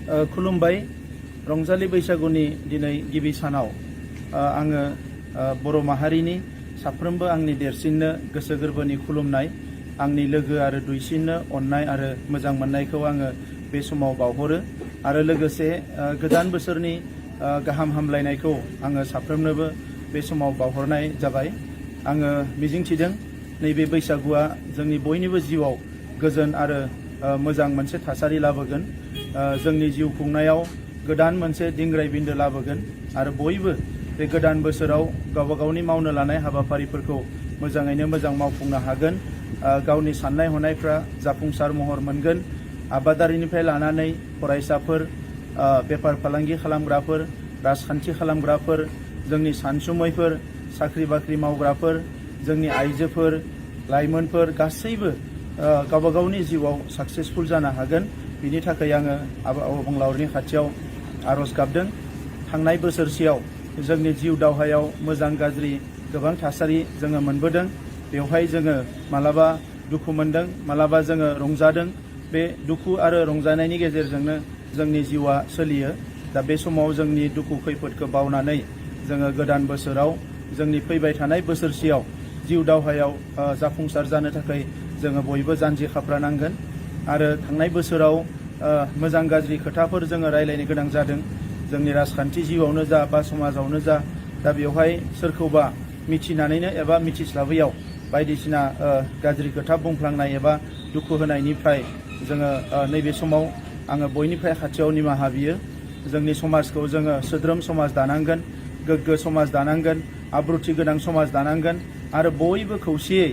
खुलुमबाय रंजालि बैसागुनि दिनै गिबि सानाव आङो बर' माहारिनि साफ्रोमबो आंनि देरसिननो गोसो गोरबोनि खुलुमनाय आंनि लोगो आरो दुइसिननो अननाय आरो मोजां मोननायखौ आङो बे समाव बावहरो आरो लोगोसे गोदान बोसोरनि गाहाम हामलायनायखौ आङो साफ्रोमनोबो बे समाव बावहरनाय जाबाय। आङो मिजिंथिदों नैबे बैसागुआ जोंनि बयनिबो जिउआव गोजोन आरो मोजां मोनसे थासारि लाबोगोन, जोंनि जिउ खुंनायाव गोदान मोनसे दिंग्राय बिन्दो लाबोगोन आरो बयबो बे गोदान बोसोराव गावबा गावनि मावनो लानाय हाबाफारिफोरखौ मोजाङैनो मोजां मावफुंनो हागोन, गावनि साननाय हनायफ्रा जाफुंसार महर मोनगोन। आबादारिनिफ्राय लानानै फरायसाफोर, बेफार फालांगि खालामग्राफोर, राजखान्थि खालामग्राफोर, जोंनि सानसुमैफोर, साख्रि बाख्रि मावग्राफोर, जोंनि आइजोफोर, लाइमोनफोर गासैबो गावबा गावनि जिउआव साक्सेसफुल जानो हागोन। बिनि थाखाय आङो आफा अबंलावरिनि खाथियाव आर'ज गाबदों। थांनाय बोसोरसेयाव जोंनि जिउ दावहायाव मोजां गाज्रि गोबां थासारि जोङो मोनबोदों। बेवहाय जोङो मालाबा दुखु मोनदों, मालाबा जोङो रंजादों। बे दुखु आरो रंजानायनि गेजेरजोंनो जोंनि जिउआ सोलियो। दा बे समाव जोंनि दुखु खैफोदखौ बावनानै जोङो गोदान बोसोराव जोंनि फैबाय थानाय बोसोरसेयाव जिउ दावहायाव जाफुंसार जानो थाखाय जोङो बयबो जानजि खाफ्रानांगोन। आरो थांनाय बोसोराव मोजां गाज्रि खोथाफोर जोङो रायलायनो गोनां जादों, जोंनि राजखान्थि जिउआवनो जा बा समाजावनो जा। दा बेवहाय सोरखौबा मिथिनानैनो एबा मिथिस्लाबैयाव बायदिसिना गाज्रि खोथा बुंफ्लांनाय एबा दुखु होनायनिफ्राय जोङो नैबे समाव आङो बयनिफ्राय खाथियाव निमाहा बियो। जोंनि समाजखौ जोङो सोद्रोम समाज दानांगोन, गोग्गो समाज दानांगोन, आब्रुथि गोनां समाज दानांगोन आरो बयबो खौसेयै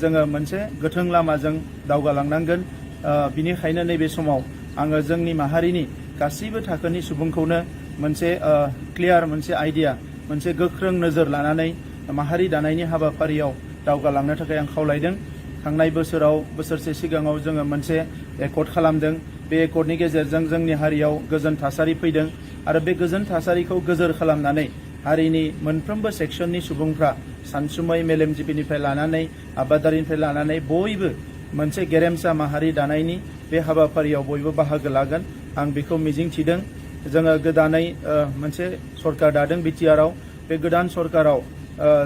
जोङो मोनसे गोथों लामाजों दावगालांनांगोन। बिनिखायनो नैबे समाव आङो जोंनि माहारिनि गासैबो थाखोनि सुबुंखौनो मोनसे क्लियार मोनसे आइडिया, मोनसे गोख्रों नोजोर लानानै माहारि दानायनि हाबाफारियाव दावगालांनो थाखाय आं खावलायदों। थांनाय बोसोराव बोसोरसे सिगाङाव जोङो मोनसे एकर्ड खालामदों। बे एकर्डनि गेजेरजों जोंनि हारियाव गोजोन थासारि फैदों आरो बे गोजोन थासारिखौ गोजोर खालामनानै हारिनि मोनफ्रोमबो सेक्सननि सुबुंफ्रा सानसुमै मेलेमजिबिनिफ्राय लानानै आबादारिनिफ्राय लानानै बयबो मोनसे गेरेमसा माहारि दानायनि बे हाबाफारियाव बयबो बाहागो लागोन, आं बेखौ मिजिंथिदों। जोङो गोदानै मोनसे सरकार दादों बिटिआरआव। बे गोदान सरकाराव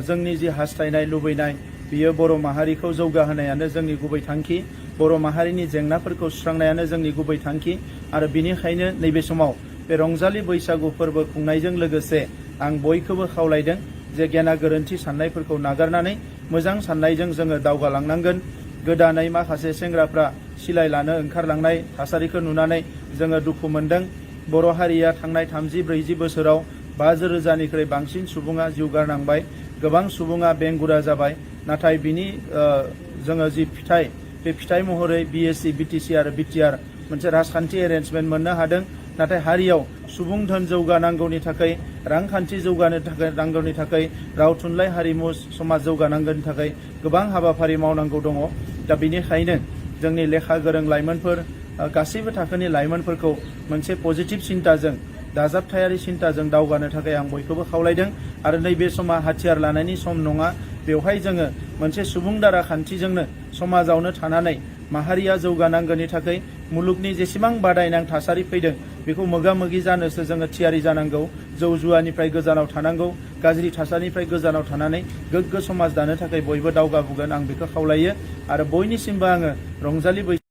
जोंनि जि हास्थायनाय लुबैनाय बियो बर' माहारिखौ जौगाहोनायानो जोंनि गुबै थांखि, बर' माहारिनि जेंनाफोरखौ सुस्रांनायानो जोंनि गुबै थांखि। आरो बिनिखायनो नैबे समाव बे रंजालि बैसागु फोरबो खुंनायजों लोगोसे आं बयखौबो खावलायदों जे गेना गोरोन्थि साननायफोरखौ नागारनानै मोजां साननायजों जोङो दावगालांनांगोन। गोदानै माखासे सेंग्राफ्रा सिलाय लानो ओंखारलांनाय थासारिखौ नुनानै जोङो दुखु मोनदों। बर' हारिया थांनाय 30-40 बोसोराव 5,000-निख्रुइ बांसिन सुबुङा जिउ गारनांबाय, गोबां सुबुङा बेंगुरा जाबाय। नाथाय बिनि जोङो जि फिथाइ, बे फिथाइ महरै बिएसि, बिटिसि आरो बिटिआर मोनसे राजखान्थि एरेन्जमेन्ट मोननो हादों। नाथाय हारियाव सुबुं धोन जौगानांगौनि थाखाय, रांखान्थि जौगानो थाखाय नांगौनि थाखाय, राव थुनलाइ हारिमु समाज जौगानांगौनि थाखाय गोबां हाबाफारि मावनांगौ दङ। दा बेनिखायनो जोंनि लेखा गोरों लाइमोनफोर, गासैबो थाखोनि लाइमोनफोरखौ मोनसे पजिटिभ सिन्ताजों, दाजाबथायारि सिन्ताजों दावगानो थाखाय आं बयखौबो खावलायदों। आरो नैबे समा हाथियार लानायनि सम नङा। बेवहाय जोङो मोनसे सुबुं दारा खान्थिजोंनो समाजावनो थानानै माहारिया जौगानांगौनि थाखाय मुलुगनि जेसेबां बादायनां थासारि फैदों बेखौ मोगा मोगि जानोसो जोङो थियारि जानांगौ। जौ जुवानिफ्राय गोजानाव थानांगौ, गाज्रि थासारिनिफ्राय गोजानाव थानानै गोग्गो समाज दानो थाखाय बयबो दावगाबोगोन, आं बेखौ खावलायो। आरो बयनिसिमबो आङो रंजालि